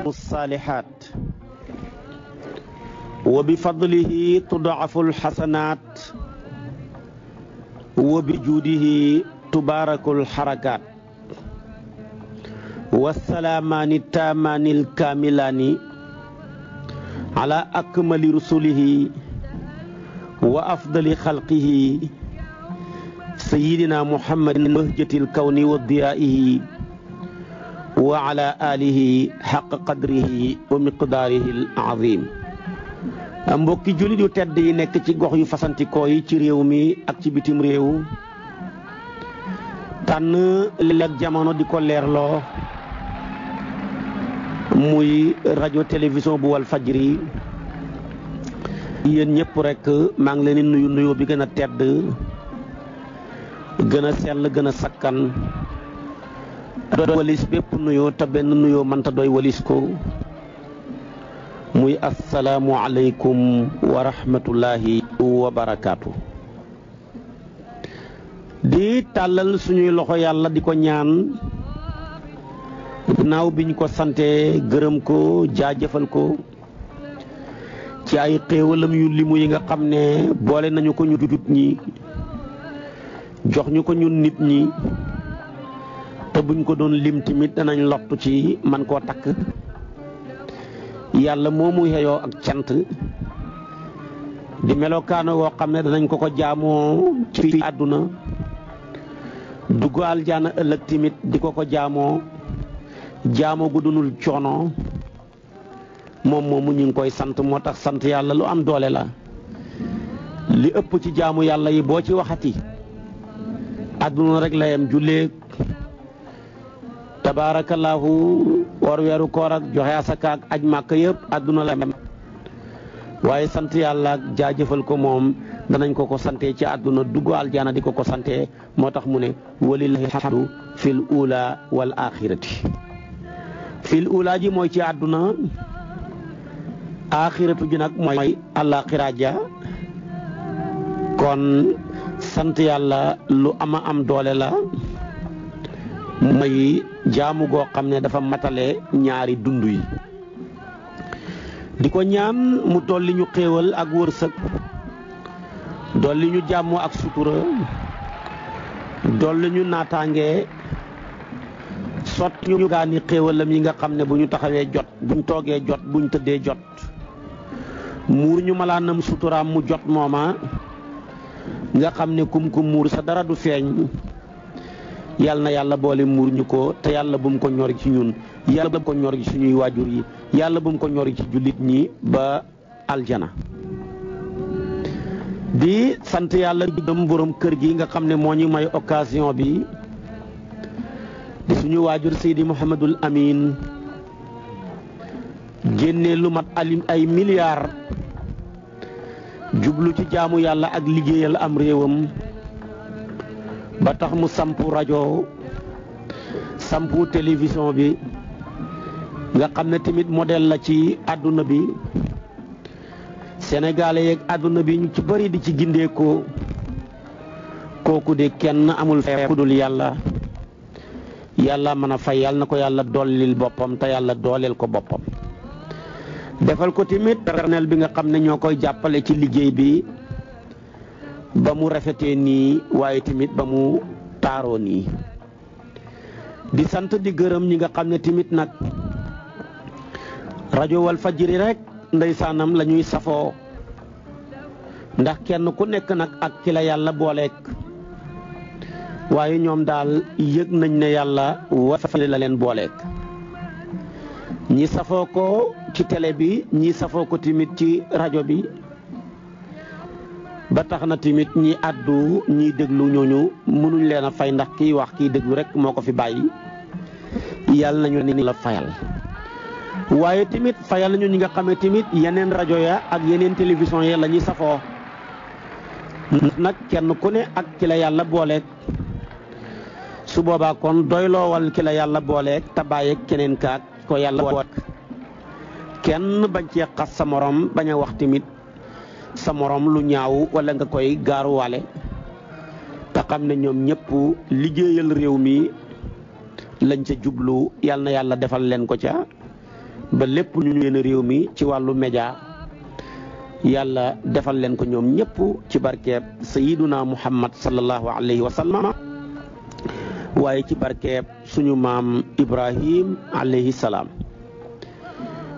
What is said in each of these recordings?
الصالحات وبفضله تضاعف الحسنات وبجوده تبارك الحركات والسلامان التامان الكاملان على أكمل رسله وأفضل خلقه سيدنا محمد بهجة الكون وضيائه وعلى آله حق قدره ومقداره العظيم. mbokki jullit yu tedd yi nekk ci gox yu fasantikoo yi ci réew mi ak ci bitim réew tànn leeg jamono di ko leerloo muy rajo télévision bu wal fajri yéen ñëpp rek maa ngi leen di nuyu nuyoo bi gën a tedd gën a sell gën a sakkan doy walis bépp nuyoo te benn nuyoo mënta doy walis ko muy assalaamu aleykum wa rahmatullahi wa barakaatu. di tàllal suñuy loxo yàlla di ko ñaan ginnaaw biñ ko sante gërëm ko jaajëfal ko ci ay xéewalam yu limu yi nga xam ne boole nañu ko ñu jut ñi jox ñu ko ñun nit ñi te buñ ko doon lim tamit danañ lottu ci man koo takk yàlla moomu xeyoo ak cant di melokaano woo xam ne danañ ko jaamoo ci àdduna dugg aljaana ëllëg tamit di ko jaamoo jaamoo gu dunul coono moom moomu ñu ngi koy sant moo tax sant yàlla lu am doole la li ëpp ci jaamu yàlla yi boo ci waxati àdduna rek la yem julleeg tabaarakallaahu woor weeru koor ak joxe asaka ak aj màkk yëpp àdduna la yem waaye sant yàlla ak jaajëfal ko moom danañ ko sante ci àdduna dugg aljaana di ko sante moo tax mu ne walillahi hamdu fil ula wal axirati fil ula ji mooy ci àdduna axiratu ji nag mooy àllaaxira ja kon sant yàlla lu ama am doole la mooy jaamu goo xam ne dafa matale ñaari dund yi di ko ñaan mu dolli ñu xéewal ak wërsëg dolli ñu jàmm ak sutura dolli ñu naataange sotti ñu gaani xéewalam yi nga xam ne bu ñu taxawee jot buñ toogee jot buñ tëddee jot muur ñu malaanam suturaam mu jot mooma nga xam ne kum muur sa dara du feeñ yàlla na yàlla boole muur ñu ko te yàlla bu mu ko ñor ci ñun yàlla bu mu ko ñor ci suñuy waajur yi yàlla bu mu ko ñor ci jullit ñi ba aljana di sant yàlla gëm borom kër gi nga xam ne moo ñu may occasion bi di suñu waajur Seydi Mouhamadul Amin génne lu mat ay milliards jublu ci jaamu yàlla ak liggéeyal am réewam ba tax mu sampu rajo sampu télévision bi nga xam ne tamit modèle la ci àdduna bi sénégalais yeeg àdduna bi ñu ci bari di ci gindeekoo kooku de kenn amul fay ku dul yàlla yàlla mën a fay yàlla na ko yàlla dollil boppam te yàlla dooleel ko boppam defal ko tamit personnel bi nga xam ne ñoo koy jàppale ci liggéey bi ba mu rafetee nii waaye tamit ba mu taaroo nii di sant di gërëm ñi nga xam ne tamit nag rajo wal fajri rek ndeysaanam la ñuy safoo ndax kenn ku nekk nag ak ki la yàlla booleek waaye ñoom daal yëg nañ ne yàlla wal fajri la leen booleek ñi safoo ko ci télé bi ñi safoo ko tamit ci rajo bi ba tax na tamit ñi àddu ñiy déglu ñooñu mënuñ leen a fay ndax kiy wax kiy déglu rek moo ko fi bàyyi yàlla nañu ni la fayal waaye tamit fayal nañu ñi nga xamee tamit yeneen rajo ya ak yeneen télévision ya la ñuy safoo nag kenn ku ne ak ki la yàlla booleeg su boobaa kon doyloowal ki la yàlla booleeg te bàyyeeg keneen kaak ko yàlla booleeg kenn bañ cee xas sa morom bañ a wax tamit sa morom lu ñaaw wala nga koy gaaruwaale te xam ne ñoom ñëpp liggéeyal réew mi lañ ca jublu yàlla na yàlla defal leen ko ca ba lépp ñu leen réew mi ci wàllu média yàlla defal leen ko ñoom ñëpp ci barkeeb sayiduna muhammad sallallahu alayhi wa sallam waaye ci barkeeb suñu maam ibrahim alayhi salaam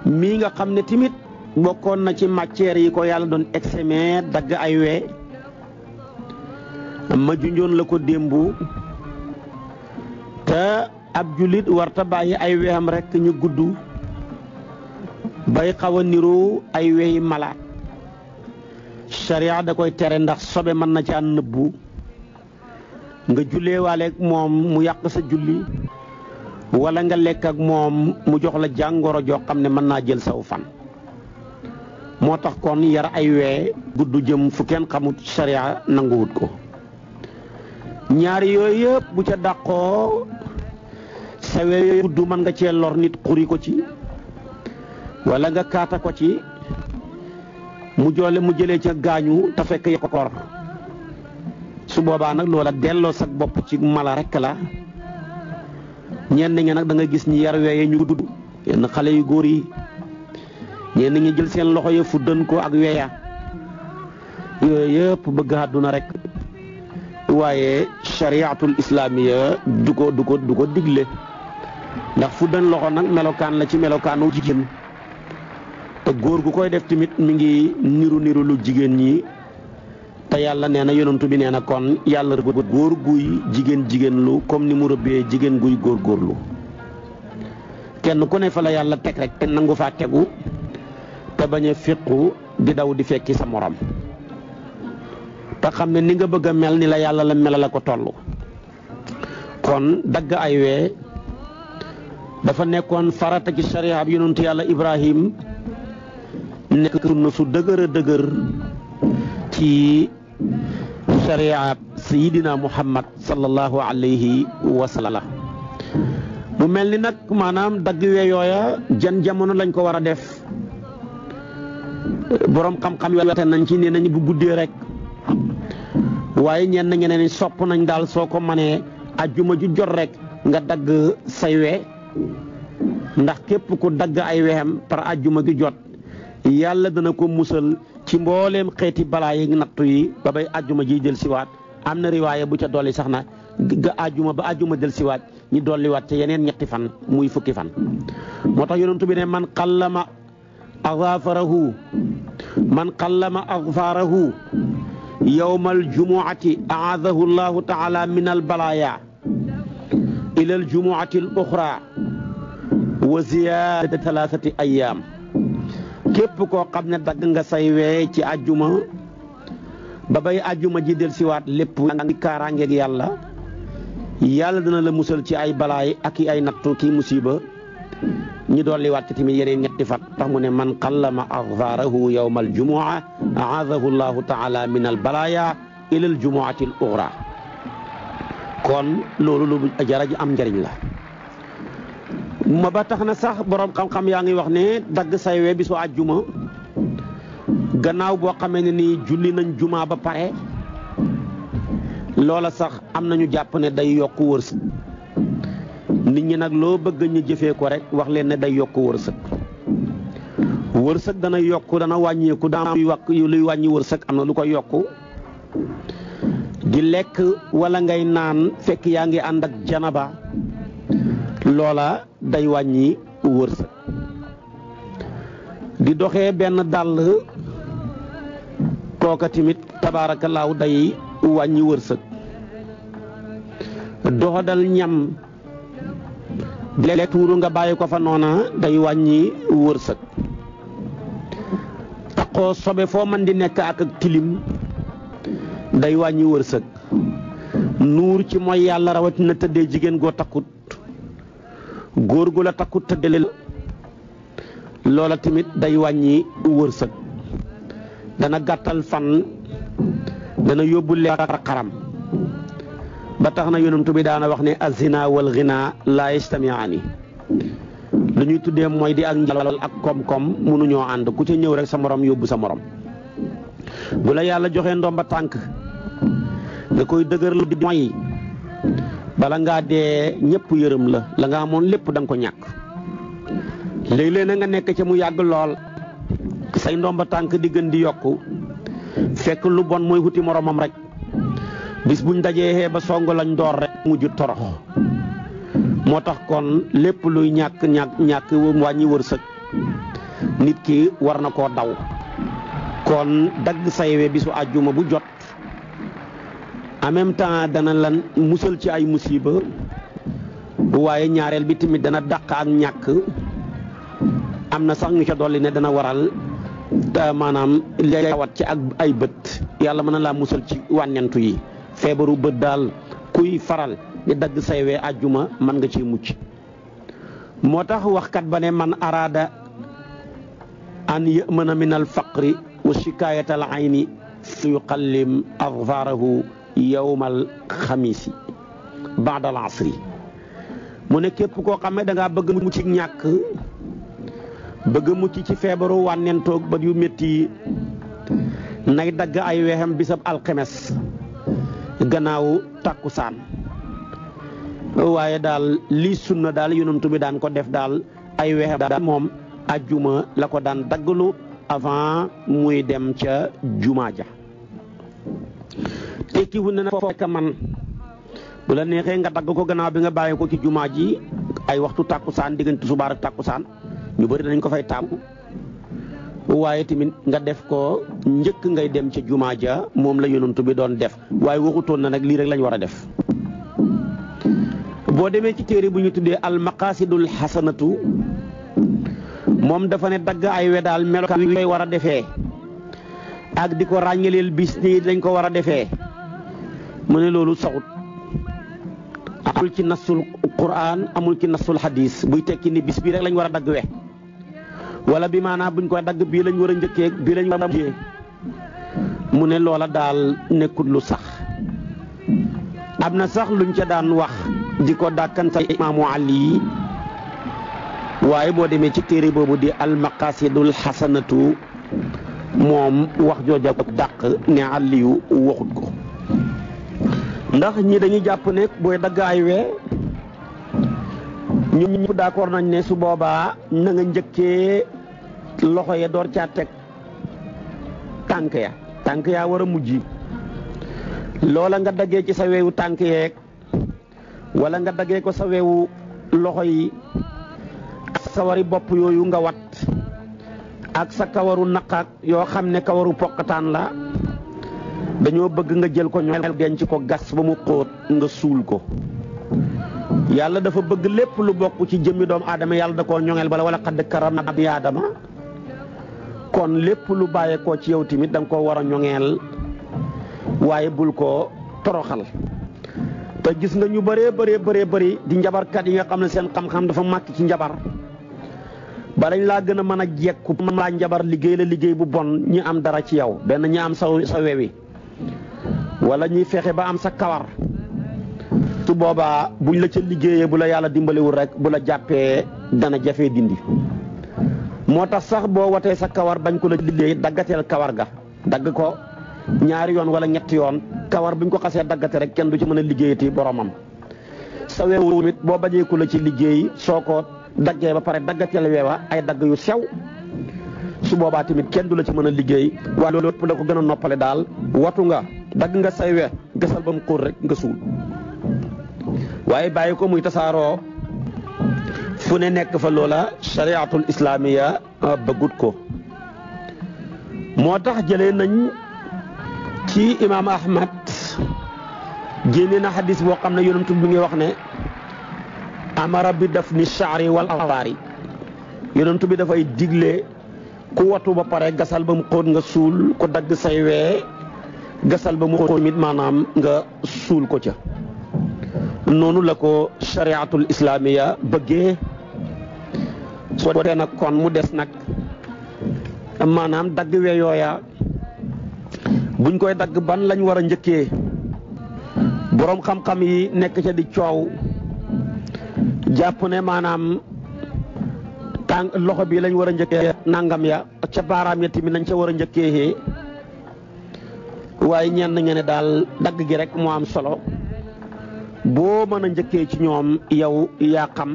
mii nga xam ne tamit bokkoon na ci matière yi ko yàlla doon examen dagg ay wee ma junjoon la ko démb te ab jullit warta bàyyi ay weexam rekk ñu gudd bay xaw a niru ay weyi malaat sharia da koy tere ndax sobe mën na caa nëbbu nga jullee waaleeg moom mu yàq sa julli wala nga lekk ak moom mu jox la jàngoro joo xam ne mën naa jël saw fan moo tax kon yar ay wee gudd jëm fu kenn xamut sharia nanguwut ko ñaari yooyu yëpp bu ca dàqoo sa wee gudd mën nga cee lor nit xuri ko ci wala nga kaata ko ci mu jëlee ca gaañu te fekk ya ko kor su boobaa nag loola delloo sa bopp ci mala rekk la ñenn ñi nag da nga gis ñi yar weeye ñu gudd yenn xale yu góor yi ñenn ñi jël seen loxo ya fuddan ko ak weya yooyu yëpp bëgg àdduna rek waaye shariatul islamiya du ko digle ndax fuddan loxo nag melokaan la ci melokaanu jigéen te góor gu koy def tamit mi ngi niru lu jigéen ñi te yàlla nee na yonantu bi nee na kon yàlla góor guy jigéen lu comme ni mu rëbbee jigéen guy góorlu kenn ku ne fa la yàlla teg rek te nangu faa tegu te bañ a fiqu di daw di fekki sa morom te xam ne ni nga bëgg a mel ni la yàlla la melal la ko toll kon dagg ay wee dafa nekkoon farata ci sharia bi yonantu yàlla Ibrahim nekk sunna su dëgër ci sharia sayidina muhammad sallallahu alayhi wa sallam mu mel ni nag maanaam dagg wee yooya jan jamono lañ ko war a def boroom xam-xam yi wete nañ ci nee nañ bu guddee rek waaye ñenn ñeneen sopp nañ daal soo ko manee ajjuma ju jot rek nga dagg say we ndax képp ku dagg ay wexam par ajjuma gi jot yàlla dana ko musal ci mbooleem xeeti balaa yi nattu yi ba bay ajjuma ji del siwaat am na riwaaya bu ca dolli sax na ga ajjuma ba ajjuma del siwaat ñi dolliwaat ca yeneen ñetti fan muy fukki fan moo tax yonent bi ne man qallama agfaarahu yawmal jumuati aadahu llahu taala min al balaaya ila al jumuati al uxra wa ziyaada talaatati ayyaam képp koo xam ne dagg nga say wee ci ajjuma ba bay ajjuma ji del siwaat lépp ngi kaaraangeeg yàlla dana la musal ci ay balaay ak i ay nattu ki musiba ñi dolli waat ci tamit yeneen ñetti fat tax mu ne man qallama agfaarahu yawma aljumua aadahu llahu taala min albalaaya ila aljumuati al uxra kon loolu lu jara ji am njëriñ la ma ba tax na sax boroom xam-xam yaa ngi wax ne dagg say we bisu àjjuma gannaaw boo xamee ne nii julli nañ jumaa ba pare loola sax am nañu jàpp ne day yokk wërsëg nit ñi nag loo bëgg ñu jëfee ko rek wax leen ne day yokk wërsëg dana yokk dana wàññeeku dana luy wàññi wërsëg am na lu koy yokk di lekk wala ngay naan fekk yaa ngi ànd ak janaba loola day wàññi wërsëg di doxee benn dàll kooka tamit tabaarakallaahu day wàññi wërsëg doxadal ñam lekk tuuru nga bàyyi ko fa noona day wàññi wërsëg taqoo sobe foo man di nekk ak tilim day wàññi wërsëg nuur ci mooy yàlla rawatina tëddee jigéen goo takkut góor gu la takkut tëddale loola tamit day wàññi wërsëg dana gàttal fan dana yóbbu leer xaram ba tax na yonent bi daana wax ne azina wal ghina la yastami'ani lu ñuy tuddee mooy di ak njalal ak koom-koom mënuñoo ànd ku ca ñëw rek sa morom yóbbu sa morom bu la yàlla joxee ndomba tànk nga koy dëgërlu di mooy bala ngaa dee ñëpp yërëm la nga amoon lépp da nga ko ñàkk léeg-léeg na nga nekk ca mu yàgg lool say ndomba tànk di gën di yokku fekk lu bon mooy wuti moromam rek bis buñ dajee ba song lañ door rek mujj torox moo tax kon lépp luy ñàkk wàññi wërsëg nit ki war na koo daw kon dagg saywe bisu àjjuma bu jot en même temps dana lan musal ci ay musiba waaye ñaareel bi tamit dana dàq ak ñàkk am na sax ñu ca dolli ne dana waral maanaam leewat ci ak ay bët yàlla mën na laa musal ci wànnentu yi feebaru bët daal kuy faral di dagg saywe àjjuma mën nga ci mucc moo tax waxkat ba ne man araada an yamana min al faqri wa shikayat al ayni yuqallim adfarahu yawm al xamiisi ba'da al asri mu ne képp koo xam ne da ngaa bëgg mucc ci ñàkk bëgg mucc ci feebaru wànnentoog bët yu métti nay dagg ay weexam bisab alxemes gannaaw takkusaan waaye daal lii sunna daal yonent bi daan ko def daal ay weexam daal moom ajjuma la ko daan dagglu avant muy dem ca jumaa ja tekkiwu ne na fekk man bu la neexee nga dagg ko gannaaw bi nga bàyyi ko ci jumaa ji ay waxtu takkusaan diggante subaar ak takkusaan ñu bëri dañ ko fay taamu waaye tamit nga def ko njëkk ngay dem ca jumaa ja moom la yonent bi doon def waaye waxutoon na nag lii rek lañ war a def boo demee ci téere bu ñu tuddee al maqasidul xasanatu moom dafa ne dagg ay we daal melokaan wi koy war a defee ak di ko ràññaleel bis nii dañ ko war a defee mu ne loolu saxut amul ci nasul quran amul ci nasul hadis buy tekki ni bis bii rek lañ war a dagg we wala bi maanaam buñ koy dagg bii lañ war a njëkkee bii lañ war a mujjee mu ne loola daal nekkul lu sax am na sax luñ ca daan wax di ko dàkkantal imaamu Ali waaye boo demee ci téere boobu di almaqasidul xasanatu moom wax jooja ko dàq ne Aliyu waxut ko ndax ñi dañuy jàpp ne booy dagg ay we ñun ñëpp d'accord nañ ne su boobaa na nga njëkkee loxo ya door caa teg tànk yaa war a mujj loola nga daggee ci sa weewu tànk yeeg wala nga daggee ko sa weewu loxo yi ak sa wari bopp yooyu nga wat ak sa kawaru naqaak yoo xam ne kawaru poqataan la dañoo bëgg nga jël ko ñoom denc ko gas ba mu xóot nga suul ko yàlla dafa bëgg lépp lu bokk ci jëmmi doomu aadama yàlla da koo ñoŋeel bala wala xadd karam na bi aadama kon lépp lu bàyyeekoo ci yow tamit da nga koo war a ñoŋeel waaye bul ko toroxal te gis nga ñu bëree di njabarkat yi nga xam ne seen xam-xam dafa màcc ci njabar ba dañ laa gën a mën a jekku mën laa njabar liggéey la liggéey bu bon ñi am dara ci yow benn ñi am sa wewi wala ñuy fexe ba am sa kawar su boobaa buñ la ca liggéeyee bu la yàlla dimbaliwul rek bu la jàppee dana jafee dindi moo tax sax boo watee sa kawar bañ ko la liggéey daggateel kawar ga dagg ko ñaari yoon wala ñetti yoon kawar buñ ko xasee daggate rek kenn du ci mën a liggéeyati boromam sa weewu it boo bañee ko la ci liggéey soo ko daggee ba pare daggateel weewa ay dagg yu sew su boobaa tamit kenn du la ci mën a liggéey waaye loolu lépp la ko gën a noppale daal watu nga dagg nga say we gasal ba mu xóot rek nga suul waaye bàyyi ko muy tasaaroo fu ne nekk fa loola shariatul islamiya bëggut ko moo tax jëlee nañ ci imaam Ahmad génne na xadis boo xam ne yonent bi ngi wax ne amara bi dafni sha'ri wal awaari yonent bi dafay digle ku watu ba pare gasal ba mu xóot nga suul ku dagg say wee gasal ba mu xóot mit maanaam nga suul ko ca noonu la ko shariatul islamiya bëggee soo dee nag kon mu des nag maanaam dagg we yooya buñ koy dagg ban lañ war a njëkkee boroom xam-xam yi nekk ca di coow jàpp ne maanaam tànk loxo bi lañ war a njëkkee nangam ya ca baaraam ya tamit nañ ca war a njëkkee waaye ñenn ña ne daal dagg gi rek moo am solo boo mën a njëkkee ci ñoom yow yaa xam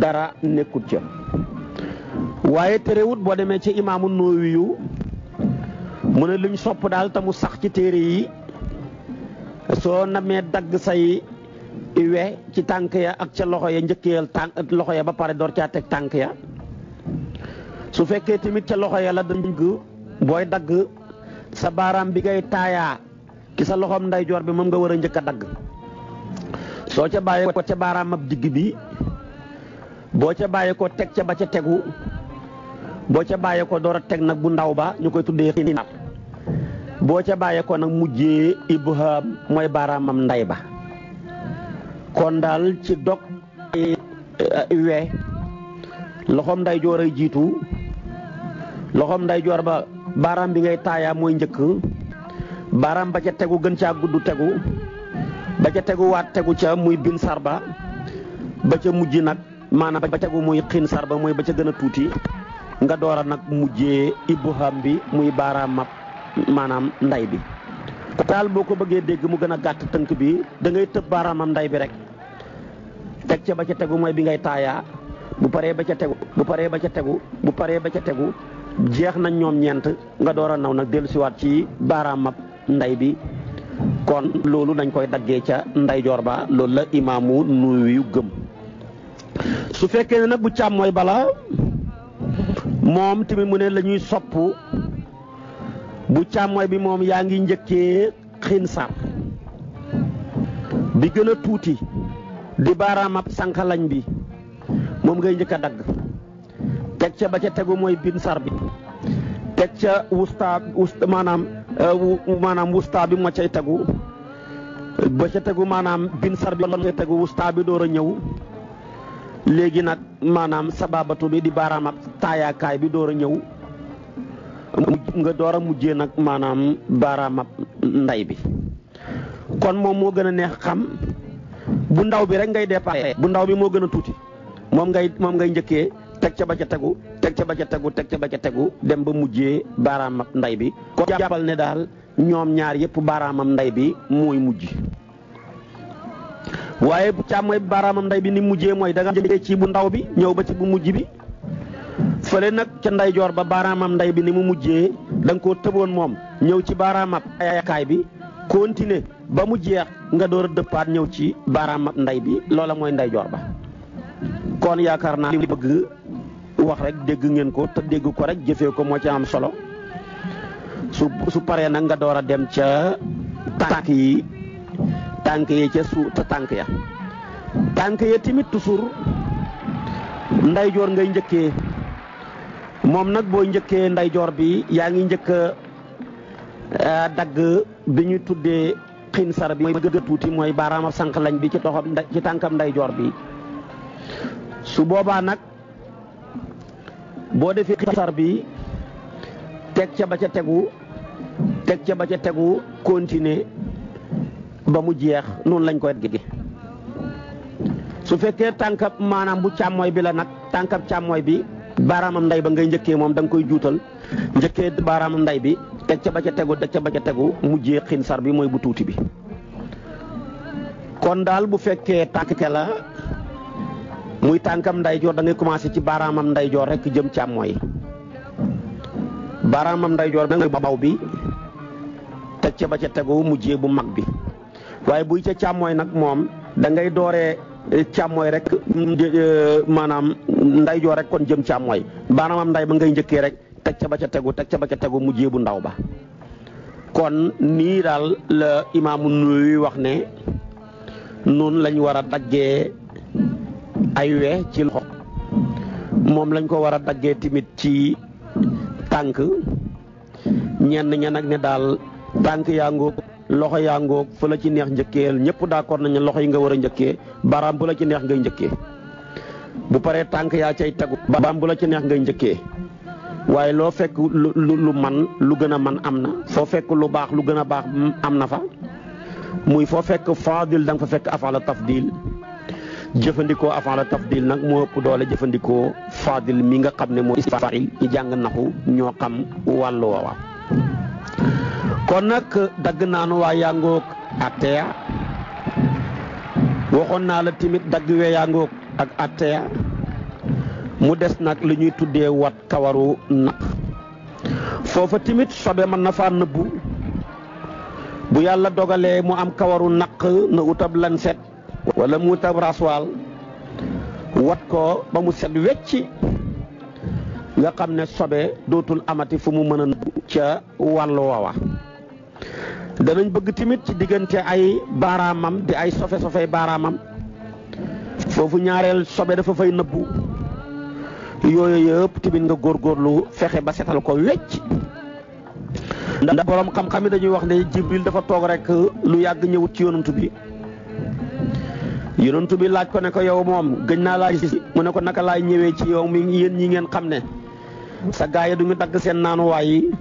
dara nekkut ca waaye terewut boo demee ci imaamu Nawawi yu mu ne luñ sopp daal te mu sax ci téere yi soo namee dagg say we ci tànk ya ak ca loxo ya njëkkeel tànk loxo ya ba pare door caa teg tànk ya su fekkee tamit ca loxo ya la dañ booy dagg sa baaraam bi ngay taayaa ki sa loxoom ndeyjoor bi moom nga war a njëkk a dagg soo ca bàyyee ko ca baaraam ab digg bi boo ca bàyyee ko teg ca ba ca tegu boo ca bàyyee ko door a teg nag bu ndaw ba ñu koy tuddee xiinaar boo ca bàyyee ko nag mujjee ibham mooy baaraamam ndey ba kon daal ci dog we loxoom ndeyjoor ay jiitu loxoom ndeyjoor ba baaraam bi ngay taayaa mooy njëkk baaraam ba ca tegu gën caa gudd tegu ba ca tegu waat tegu ca muy bin sarba ba ca mujj nag maanaam ba tegu muy xiin sarba mooy ba ca gën a tuuti nga door a nag mujjee ibham bi muy baaraam maanaam nday bi daal boo ko bëggee dégg mu gën a gàtt tënk bi da ngay tëb baaraamam nday bi rek teg ca ba ca tegu mooy bi ngay taayaa bu paree ba ca tegu bu paree ba ca tegu bu paree ba ca tegu jeex nañ ñoom ñeent nga door a naw nag dellusiwaat ci baaraamam nday bi kon loolu dañ koy daggee ca ndeyjoor ba loolu la imaamu Nawawi yu gëm su fekkee ne nag bu càmmooy bala moom tamit mu ne la ñuy sopp bu càmmooy bi moom yaa ngi njëkkee xinsar bi gën a tuuti di baaraamab sànqalañ bi moom ngay njëkk a dagg teg ca ba ca tegu mooy binsar bi teg ca maanaam wusta bi moo cay tegu ba ca tegu maanaam binsar bi cay tegu wusta bi door a ñëw léegi nag maanaam sababatu bi di baaraamab taayaakaay bi door a ñëw nga door a mujjee nag maanaam baaraamab nday bi kon moom moo gën a neex xam bu ndaw bi rek ngay déparé bu ndaw bi moo gën a tuuti moom ngay njëkkee teg ca ba ca tegu teg ca ba ca tegu teg ca ba ca tegu dem ba mujjee baaraamab nday bi ko jàppal ne daal ñoom ñaar yëpp baaraamam nday bi mooy mujj waaye bu càmmooy baaraamam nday bi ni mujjee mooy da nga njëkkee ci bu ndaw bi ñëw ba ci bu mujj bi fële nag ca ndeyjoor ba baaraamam nday bi ni mu mujjee da nga koo tëboon moom ñëw ci baaraamab ayakaay bi continuer ba mu jeex nga door a dëppaat ñëw ci baaraamab nday bi loola mooy ndeyjoor ba kon yaakaar naa li bëgg wax rek dégg ngeen ko te dégg ko rek jëfee ko moo ci am solo su paree nag nga door a dem ca tànk yi ca te tànk ya tamit toujours ndeyjoor ngay njëkkee moom nag boo njëkkee ndeyjoor bi yaa ngi njëkk a dagg bi ñu tuddee xinsar bi mooy gën a tuuti mooy baaraama sànq lañ bi ci tànkam ndeyjoor bi su boobaa nag boo defee xinsar bi teg ca ba ca tegu continuer ba mu jeex noonu lañ koy dagge su fekkee tànkab maanaam bu càmmooy bi la nag tànkab càmmooy bi baaraamam nday ba ngay njëkkee moom da nga koy juutal njëkkee baaraamam nday bi teg ca ba ca tegu mujjee xinsar bi mooy bu tuuti bi kon daal bu fekkee tànk ke la muy tànkam ndeyjoor da ngay commencé ci baaraamam ndeyjoor rek jëm càmmooy baaraamam ndeyjoor bi nga baw bi teg ca ba ca tegu mujjee bu mag bi waaye buy ca càmmooy nag moom da ngay dooree càmmooy rek maanaam ndeyjoor rek kon jëm càmmooy baaraamam nday ba ngay njëkkee rek teg ca ba ca tegu mujjee bu ndaw ba kon nii daal la imaamu Nawawi wax ne noonu lañ war a daggee ay we ci loxo moom lañ ko war a daggee tamit ci tànk ñenn ña nag ne daal tànk yaa ngoog loxo yaa ngoog fu la ci neex njëkkeel ñëpp d'accord nañ ne loxo yi nga war a njëkkee baaraam bu la ci neex ngay njëkkee bu paree tànk yaa cay tegu baaraam bu la ci neex ngay njëkkee waaye loo fekk lu man lu gën a man am na foo fekk lu baax lu gën a baax am na fa muy foo fekk faadil da nga fa fekk afala tafdil jëfandikoo afala tafdil nag moo ëpp doole jëfandikoo faadil mi nga xam ne moo isfail ñi jàng naxu ñoo xam wàllu woowa kon nag dagg naanu waa yangoog atteya waxoon naa la tamit dagg we yangoog ak atteya mu des nag li ñuy tuddee wat kawaru naq foofa timit sobe mën na faa nëbbu bu yàlla dogalee mu am kawaru naq na utab lanset wala mu utab raswaal wat ko ba mu set wecci nga xam ne sobe dootul amati fu mu mën a nëbbu ca wàllu woowa. danañ bëgg timit ci diggante ay baaraamam di ay sofe baaraamam foofu ñaareel sobe dafa fay nëbbu yooyu yëpp tamit nga góorgóorlu fexe ba setal ko wecc. ndax borom xam-xam yi dañuy wax ne Jibril dafa toog rek lu yàgg ñëwut ci yonantu bi laaj ko ne ko yow moom gëj naa laa gis mu ne ko naka laay ñëwee ci yow mi yéen ñi ngeen xam ne sa gaay yi du ñu dagg seen naanuwaay yi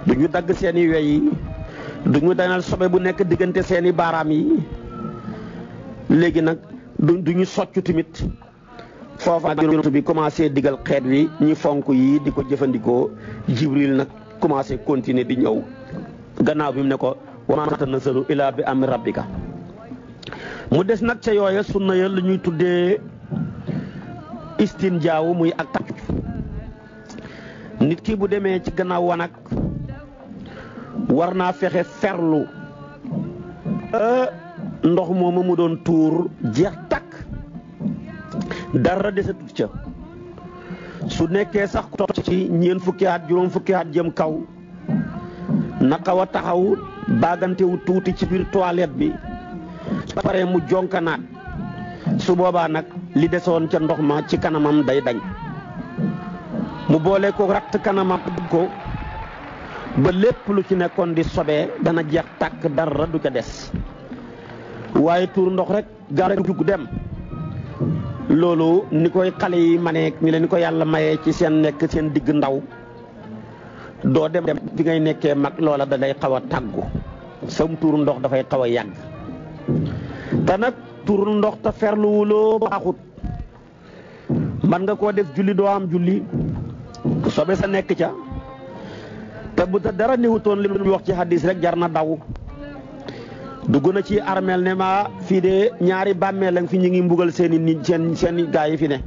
du ñu dagg seen i wey yi du ñu dañal sobe bu nekk diggante seen i baaraam yi léegi nag du ñu soccu tamit foofa nag yonent bi commencé digal xeet wi ñi fonk yi di ko jëfandikoo Jibril nag commencé continuer di ñëw gannaaw bi mu ne ko wa maa natanazzalu illaa bi amri rabbika mu des nag ca yooya sunna ya lu ñuy tuddee istinjaaw muy ak tàccu nit ki bu demee ci gannaaw wanag war naa fexe ferlu ndox moomu mu doon tuur jeex takk dara desatut ca su nekkee sax ko ci ñeent fukki at juróom fukki at jëm kaw na xaw a taxaw baagantewu tuuti ci biir toilette bi ba pare mu jonkanaat su boobaa nag li desoon ca ndox ma ci kanamam day dañ mu boole ko ratt kanamam ko ba lépp lu ci nekkoon di sobee dana jeex tàkk dara du ca des waaye tuur ndox rek gaa rek jug dem loolu ni koy xale yi manee ni leen ko yàlla mayee ci seen nekk seen digg ndaw doo dem bi ngay nekkee mag loola da day xaw a tàggu sam tuur ndox dafay xaw a yàgg te nag tuur ndox te ferluwuloo baaxut man nga koo def julli doo am julli sobe sa nekk ca te bu ta dara néewutoon li mu wax ci hadis rek jar na daw dugg na ci armeel ne ma fii de ñaari bàmmeel lañ fi ñu ngi mbugal seeni nit seen gaa yi fi ne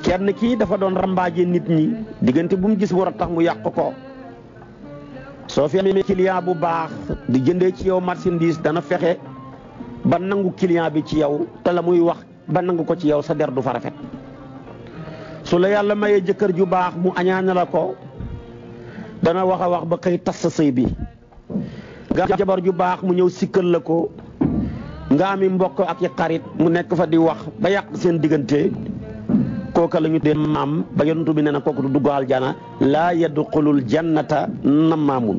kenn kii dafa doon rambaaje nit ñi diggante bu mu gis war a tax mu yàq ko soo fi amee client bu baax di jëndee ci yow marchandise dana fexe ba nangu client bi ci yow te la muy wax ba nangu ko ci yow sa der du fa rafet su la yàlla mayee jëkkër ju baax mu añaana la ko dana wax a wax ba kay tas sa sëy bi nga jabar ju baax mu ñëw sikkal la ko nga ami mbokk ak yi xarit mu nekk fa di wax ba yàq seen diggante kooka la ñu dee maam ba yonent bi nee na kooku du dugg aljana laa yadxulul jannata namaamun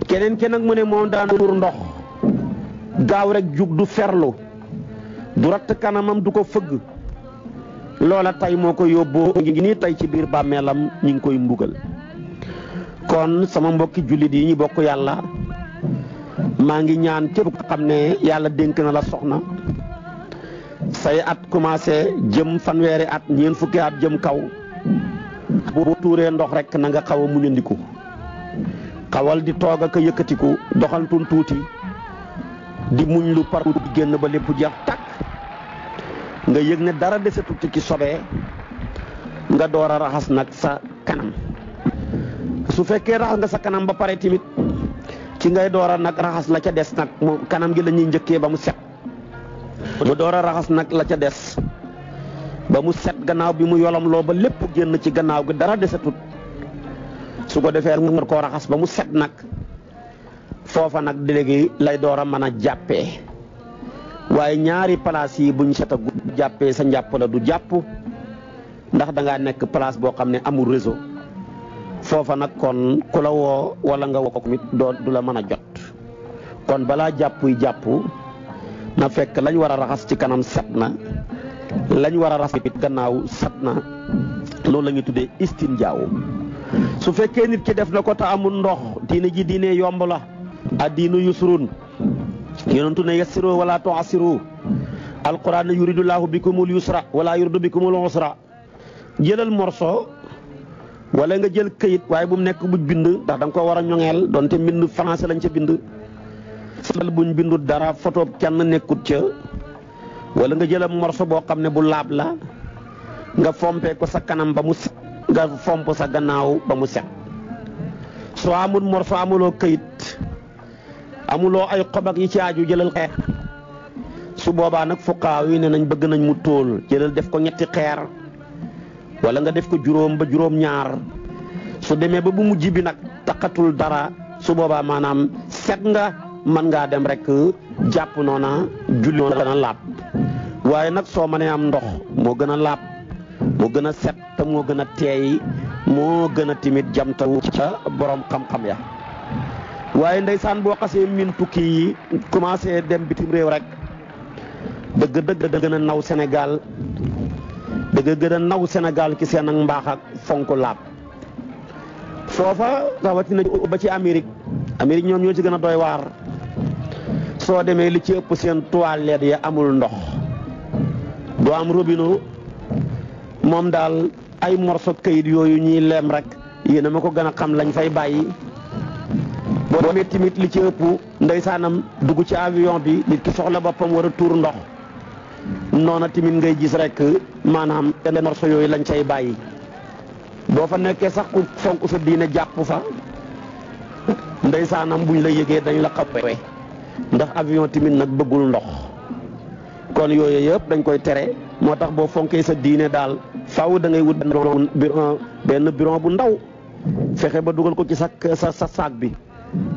keneen nag mu ne moom daan tuur ndox gaaw rek jug du ferlu du ratt kanamam du ko fëgg loola tey moo ko yóbboo ngi nii tey ci biir bàmmeelam ñu ngi koy mbugal kon sama mbokki jullit yi ñu bokk yàlla maa ngi ñaan képp ko xam ne yàlla dénk na la soxna say at commencé jëm fanweeri at ñeent fukki at jëm kaw bu tuuree ndox rek na nga xaw a muñandiku xawal di toog ak a yëkkatiku doxantun tuuti di muñ lu par di génn ba lépp jeex tàkk nga yëg ne dara desatut ci sobee nga door a raxas nag sa kanam su fekkee raxas nga sa kanam ba pare tamit ci ngay door a nag raxas la ca des nag moom kanam gi la ñuy njëkkee ba mu set mu door a raxas nag la ca des ba mu set gannaaw bi mu yolomloo ba lépp génn ci gannaaw gi dara desatut su ko defee nga koo raxas ba mu set nag foofa nag léegi lay door a mën a jàppee waaye ñaari place yi buñ set a jàppee sa njàpp la du jàpp ndax da ngaa nekk place boo xam ne amul réseau foofa nag kon ku la woo wala nga woo ko mit du la mën a jot kon balaa jàppuy jàpp na fekk lañ war a raxas ci kanam set na lañ war a raxas it gannaaw set na loolu la ñuy tuddee istinjaaw su fekkee nit ki def na ko te amul ndox diine ji diine yomb la addiinu yusrun yonentu ne yassiru wala tu'assiru alquran ne yuridullahu bikumul yusra wala yuridu bikumul usra jëlal morso wala nga jël këyit waaye bu mu nekk buñ bind ndax da nga ko war a ñoŋeel donte mbind français lañ ca bind sal buñ bindut dara photo kenn nekkut ca wala nga jël morso boo xam ne bu laab la nga fompee ko sa kanam ba mu set nga fomp sa gannaaw ba mu set. soo amul morso amuloo këyit amuloo ay xob ak yi ci aju jëlal xeer su boobaa nag fuqaaw yi ne nañ bëgg nañ mu tóol jëlal def ko ñetti xeer wala nga def ko juróom ba juróom-ñaar su demee ba bu mujj bi nag taqatul dara su boobaa maanaam set nga mën ngaa dem rek jàpp noona julli noona gën a laab. waaye nag soo mënee am ndox moo gën a laab moo gën a set te moo gën a teey moo gën a timit jamtawu ca borom xam-xam ya. waaye ndeysaan boo xasee min tukki yi commencé dem bitim réew rek dëgg gën a naw Sénégal dëgg gën a naw Sénégal ci seen ak mbaax ak fonk laab. foofa rawatina ba ci Amérique ñoom ñoo ci gën a doy waar. soo demee li ci ëpp seen toilette ya amul ndox doo am robinet moom daal ay morso kayit yooyu ñuy lem rek yéen a ma ko gën a xam lañ fay bàyyi. boo demee tamit li ci ëpp ndeysaanam dugg ci avion bi nit ki soxla boppam war a tuur ndox noona tamit ngay gis rek maanaam yenn morso yooyu lañ cay bàyyi. boo fa nekkee sax ku fonk sa diine jàpp fa ndeysaanam buñ la yëgee dañ la xappe ndax avion tamit nag bëggul ndox. kon yooyu yëpp dañ koy tere moo tax boo fonkee sa diine daal faaw da ngay wut benn bureau bu ndaw fexe ba dugal ko ci sa saak bi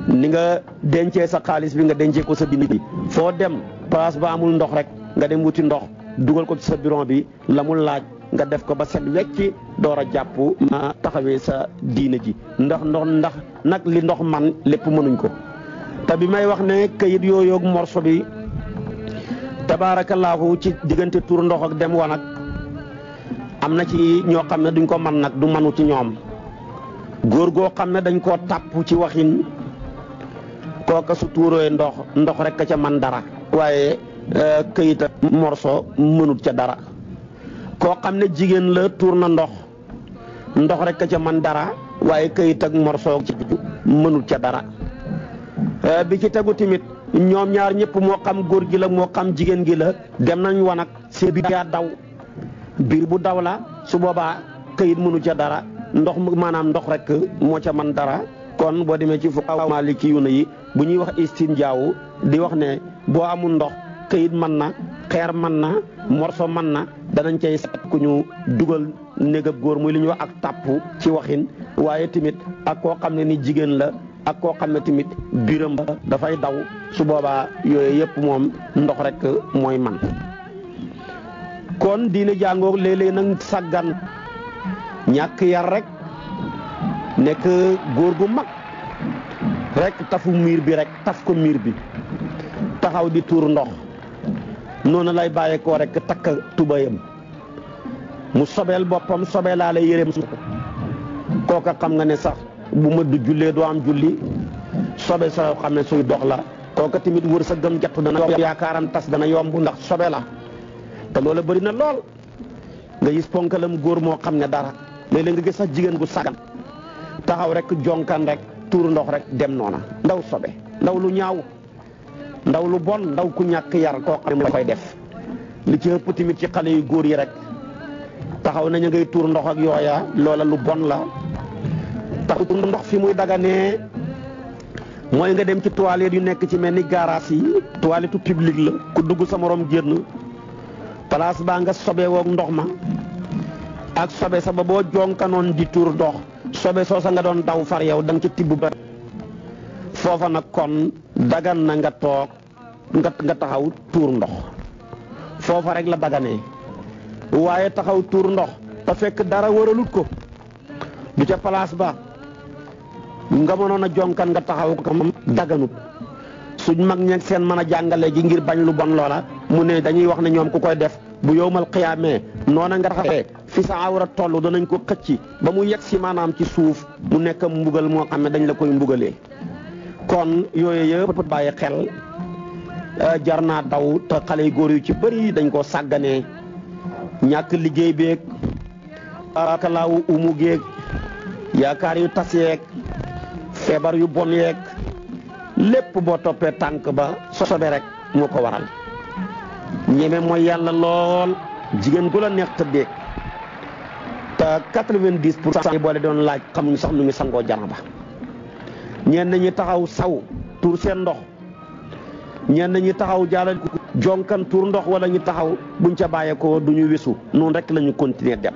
ni nga dencee sa xaalis bi nga dencee ko sa diine bi. foo dem place ba amul ndox rek nga dem wuti ndox dugal ko ci sa bureau bi la mu laaj nga def ko ba set wecci door a jàpp ma taxawee sa diine ji ndax nag li ndox man lépp mënuñ ko. te bi may wax ne kayit yooyu ak morso bi tabaarakallaahu ci diggante tur ndox ak dem wanag am na ci ñoo xam ne duñ ko man nag du manu ci ñoom. góor goo xam ne dañ koo tàpp ci waxin kooka su tuuree ndox rek ka ca man dara waaye kayit ak morso mënut ca dara. koo xam ne jigéen la tuur na ndox rek ka ca man dara waaye kayit ak morso ci mënut ca dara. bi ci tegu tamit ñoom ñaar ñëpp moo xam góor gi la moo xam jigéen gi la dem nañ wanag see bi daa daw biir bu daw la su boobaa këyit mënu ca dara ndox maanaam ndox rek moo ca man dara. kon boo demee ci fuqahaa maaliki yu yi bu ñuy wax istinjaaw di wax ne boo amul ndox këyit mën na xeer mën na morso mën na danañ cay set ku ñu dugal négab góor muy li ñuy wax ak tàpp ci waxin. waaye tamit ak koo xam ne ni jigéen la ak koo xam ne tamit biiram ba dafay daw su boobaa yooyu yëpp moom ndox rek mooy man. kon diine jàngoog léeg-léeg nag sàggan ñàkk yar rek nekk góor gu mag rek tafu miir bi rek taf ko miir bi taxaw di tuur ndox noonu lay bàyyeekoo rek takk tubayam mu sobeel boppam sobeelaale yéreem su kooka xam nga ne sax bu ma du jullee doo am julli sobe soo xam ne suy dox la kooka tamit wër sa gëm jàpp dana yaakaaram tas dana yomb ndax sobe la te loola bëri na lool nga gis ponkalam góor moo xam ne dara léeg-léeg nga gis sax jigéen gu sagan taxaw rek jonkan rek tuur ndox rek dem noona ndaw sobe ndaw lu ñaaw ndaw lu bon ndaw ku ñàkk yar koo xam ne koy def. li ci ëpp tamit ci xale yu góor yi rek taxaw nañu ngay tuur ndox ak yooya loola lu bon la. taxu tuur ndox fi muy daganee mooy nga dem ci toilette yu nekk ci mel ni garage yi toilette publique la ku dugg sa morom génn place baa nga sobe woog ndox ma ak sobe sa ba boo jonkanoon di tuur ndox sobe soosa nga doon daw far yow da nga ca tibb ba foofa nag kon dagan na nga toog nga taxaw tuur ndox foofa rek la daganee. waaye taxaw tuur ndox te fekk dara waralut ko du ca place ba nga mënoon a jonkan nga taxaw ko moom daganut. suñ mag ñeeg seen mën a jàngale gi ngir bañ lu bon loola mu ne dañuy wax ne ñoom ku koy def bu yowmal xiyaamee noona nga taxawee fi sa awra toll danañ ko xëcc ba mu yegg si maanaam ci suuf mu nekk mbugal moo xam ne dañ la koy mbugalee. kon yooyu yëpp bàyyi xel jar naa daw te xale yu góor yu ci bëri dañ koo sàgganee ñàkk liggéey beeg akalaawu umu géeg yaakaar yu tas yeeg feebar yu bon yeeg lépp boo toppee tànk ba sobe rek moo ko waral. ñeme mooy yàlla lool jigéen gu la neex tëddee te 90% yi boole doon laaj xamuñ sax nu ngi sangoo janaba ñenn ñi taxaw saw tuur seen ndox ñenn ñi taxaw jaalal jonkan tuur ndox wala ñu taxaw buñ ca bàyyeekoo du ñu wisu noonu rek la ñu continuer dem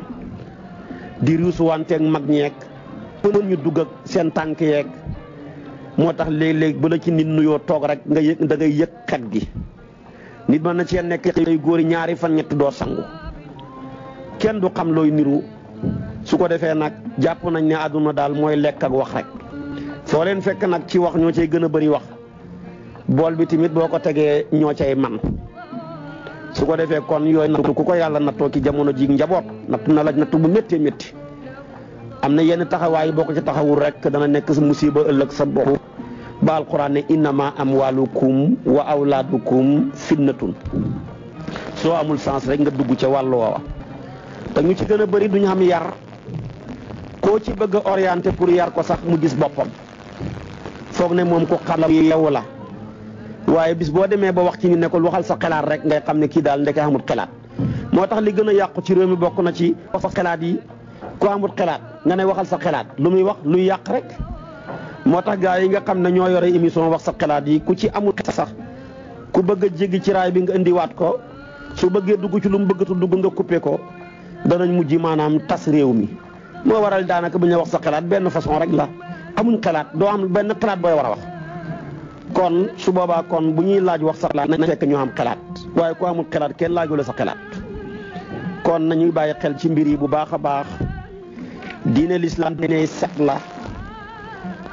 di ruusu wanteeg mag ñeeg pour ñu dugg ak seen tànk yeeg moo tax léeg-léeg bu la ci nit nuyoo toog rek nga yëg da ngay yëg xet gi nit mën na cee nekk ay góor yi ñaari fan ñett doo sangu kenn du xam looy niru su ko defee nag jàpp nañ ne àdduna daal mooy lekk ak wax rek foo leen fekk nag ci wax ñoo cay gën a bëri wax bool bi tamit boo ko tegee ñoo cay man su ko defee kon yooyu nattu ku ko yàlla nattoo ci jamono ji njaboot nattu na la nattu bu méttee métti am na yenn taxawaay boo ko ci taxawul rek dana nekk sa musiba ëllëg sa bopp ba alquran ne innama amwalukum wa awlaadukum fitnatun soo amul sens rek nga dugg ca wàllu woowa te ñu ci gën a bëri duñu xam yar koo ci bëgg a orienté pour yar ko sax mu gis boppam foog ne moom ko xalam yow la waaye bis boo demee ba wax ci ñu ne ko waxal sa xalaat rek ngay xam ne kii daal ndeke amul xalaat moo tax li gën a yàqu ci réew mi bokk na ci wax sa xalaat yi ku amul xalaat nga ne waxal sa xalaat lu muy wax luy yàq rek moo tax gaa yi nga xam ne ñoo yore émission wax sa xalaat yi ku ci amul sax ku bëgg a jéggi ci raay bi nga indiwaat ko su bëggee dugg ci lu mu bëggatu dugg nga coupé ko danañ mujj maanaam tas réew mi moo waral daanaka bu ñu wax sa xalaat benn façon rek la amuñ xalaat doo am benn xalaat booy war a wax kon su boobaa kon bu ñuy laaj wax sa xalaat na fekk ñu am xalaat waaye ku amul xalaat kenn laaju la sa xalaat kon nañuy bàyyi xel ci mbir yi bu baax a baax diine lislaam diine set la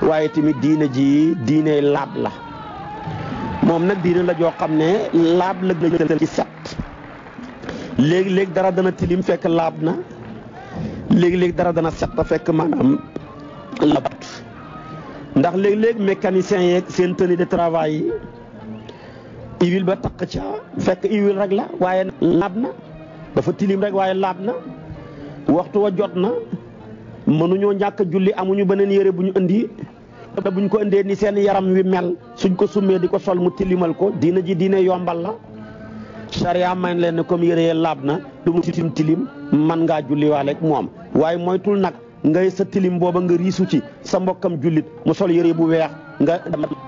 waaye tamit diine ji diine laab la moom nag diine la joo xam ne laab la gën ci set léegi-léegi dara dana tilim fekk laab na léegi-léegi dara dana set fekk maanaam labat ndax léeg-léeg mécaniciens yeeg seen tenue de travail yi huile ba taq ca fekk huile rek la waaye laab na dafa tilim rek waaye laab na waxtu wa jot na mënuñoo ñàkk julli amuñu beneen yére bu ñu indi buñ ko indee ni seen yaram wi mel suñ ko summee di ko sol mu tilimal ko diina ji diine yombal la charia may leen ne comme yére yee laab na du mu tilim man ngaa julli waale moom waaye moytul nag ngay sa tilim booba nga riisu ci sa mbokkam jullit mu sol yére bu weex nga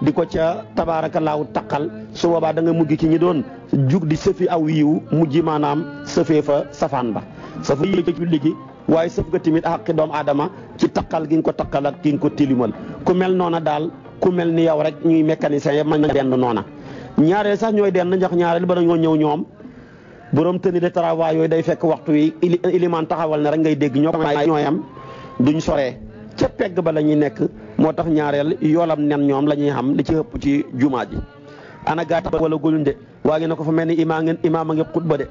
di ko ca tabaarakallaahu taqal su boobaa da nga mujj ci ñi doon jug di sëfi aw yiw mujj maanaam sëfee fa safaan ba safa yi julli gi waaye sëf nga tamit xaqi doomu aadama ci taqal gi nga ko taqal ak gi nga ko tilimal ku mel noona daal ku mel ni yow rek ñuy mécanicien yëpp mën na dend noona ñaareel sax ñooy dend ndax ñaareel ba dañoo ñëw ñoom borom tenue de travail yooyu day fekk waxtu wi ilimaan taxawal ne rek ngay dégg ñooy am duñ soree ca pegg ba la ñuy nekk moo tax ñaareel yoolam nen ñoom la ñuy xam li ci ëpp ci jumaa ji ana gaa tax wala guluñ de waa ngi ne ko fa mel ni imaam a ngi xutba de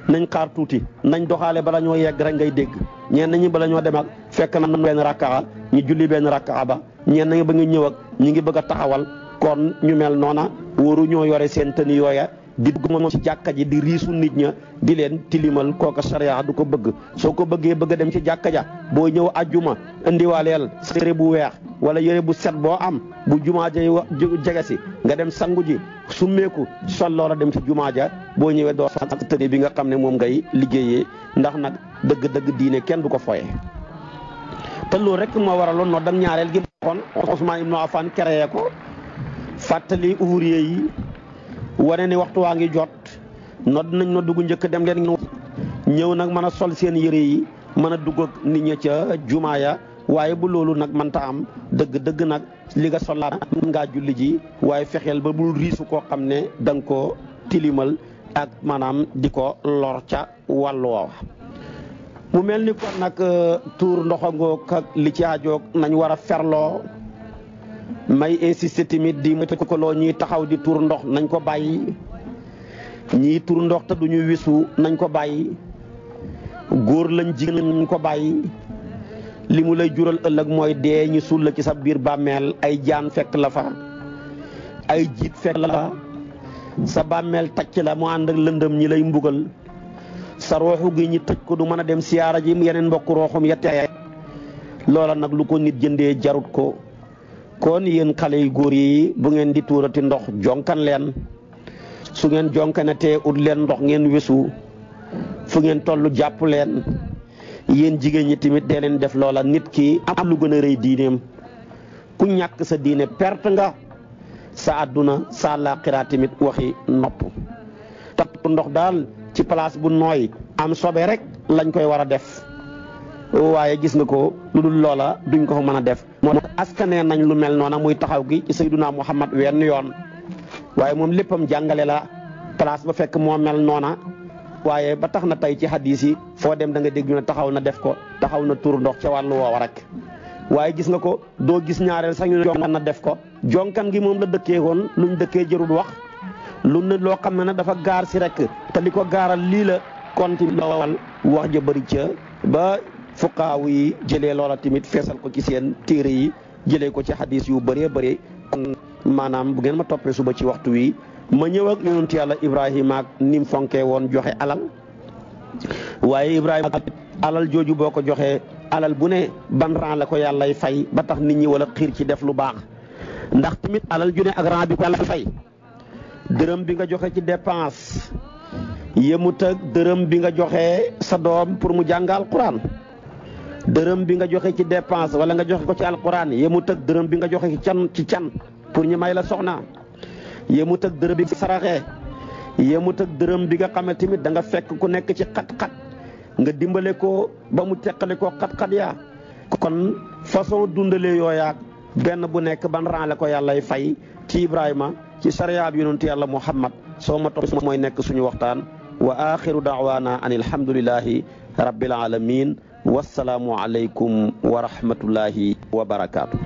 nañ xaar tuuti nañ doxaale bala ñoo yegg rek ngay dégg ñenn ñi bala ñoo dem ak fekk na benn rakkaa ñu julli benn rakkaa ba ñenn ñi ba ngi ñëw ak ñu ngi bëgg a taxawal kon ñu mel noona wóoru ñoo yore seen tëni yooya di dugg moom ci jàkka ji di riisu nit ña di leen tilimal kooka sariya du ko bëgg soo ko bëggee bëgg a dem ci jàkka ja boo ñëw ajjuma indiwaaleel yére bu weex wala yére bu set boo am bu jumaa ja jege si nga dem sangu ji summeeku sol loola dem ci jumaa ja boo ñëwee doo sa tëni bi nga xam ne moom ngay liggéeyee ndax nag dëgg-dëgg diine kenn du ko foye te loolu rek moo waraloon noonu dang ñaareel gi waxoon Ousmane Ibn Affan créé ko fàttali ouvrier yi wane ni waxtu waa ngi jot nodd nañ no dugg njëkk dem leen ñëw nag mën a sol seen yére yi mën a dugg ak nit ña ca jumaa ya waaye bu loolu nag mënta am dëgg nag li nga solaat mën ngaa julli ji waaye fexeel ba bul riisu koo xam ne da nga ko tilimal ak maanaam di ko lor ca wàllu woowa mu mel ni kon nag tuur ndoxangoog ak li ci aajoog nañ war a ferloo may insister tamit di moytu ko loo ñuy taxaw di tuur ndox nañ ko bàyyi ñii tuur ndox te duñu wisu nañ ko bàyyi góor lañ jigéen nañ ko bàyyi li mu lay jural ëllëg mooy dee ñu suul la ci sa biir bàmmeel ay jaan fekk la fa ay jiit fekk la fa sa bàmmeel tacc la mu ànd ak lëndëm ñi lay mbugal sa rooxu gi ñi tëj ko du mën a dem siyaara ji yeneen mbokk rooxum yettee loola nag lu ko nit jëndee jarut ko kon yéen xale yu góor yi bu ngeen di tuurati ndox jonkan leen su ngeen jonkanatee ut leen ndox ngeen wesu fu ngeen toll jàpp leen yéen jigéen ñi tamit dee leen def loola. nit ki am lu gën a rëy diineem. ku ñàkk sa diine perte nga sa àdduna sa laaxira tamit waxi nopp. tapp ndox daal ci place bu nooy am sobe rek lañ koy war a def waaye gis nga ko lu dul loola duñ ko fa mën a def. moo tax askanee nañ lu mel noona muy taxaw gi ci Sayyiduna Muhammad wenn yoon waaye moom léppam jàngale la place ba fekk moo mel noona. waaye ba tax na tey ci hadis yi foo dem da nga dégg ñu ne taxaw na def ko taxaw na tur ndox ca wàllu woowa rek waaye gis nga ko doo gis ñaareel sax ñu ne jonkan na def ko. jonkan gi moom la dëkkee woon luñ dëkkee jërul wax lu ne loo xam ne dafa gaar si rek te li ko gaaral lii la konti lawal wax ja bëri ca ba fuqaaw yi jëlee loola tamit feesal ko ci seen téere yi jëlee ko ci hadis yu bëree bëri. kon maanaam bu ngeen ma toppee suba ci waxtu wi ma ñëw ak yonent yàlla Ibrahima ak ni mu fonkee woon joxe alal waaye Ibrahima alal jooju boo ko joxee alal bu ne ban ran la ko yàllay fay ba tax nit ñi wala xiir ci def lu baax. ndax tamit alal ju ne ak ran bi ko yàlla fay dërëm bi nga joxe ci dépense yemut ak dërëm bi nga joxe sa doom pour mu jàng alquran. dërëm bi nga joxe ci dépense wala nga joxe ko ci alquran yemut ak dërëm bi nga joxe ci can pour ñu may la soxna. yemut ak dërëm bi nga saraxee yemut ak dërëm bi nga xam ne tamit da nga fekk ku nekk ci xat-xat nga dimbale ko ba mu teqale ko xat-xat yaa. kon façon dundalee yooyaak benn bu nekk ban ran la ko yàllay fay ci Ibrahima ci sariya bi yonent yàlla Muhammad soo ma topp mooy nekk suñu waxtaan. wa axiru daawaana an alhamdulillahi rabbil alamin wassalaamu aleykum wa rahmatullahi wa barakaatu.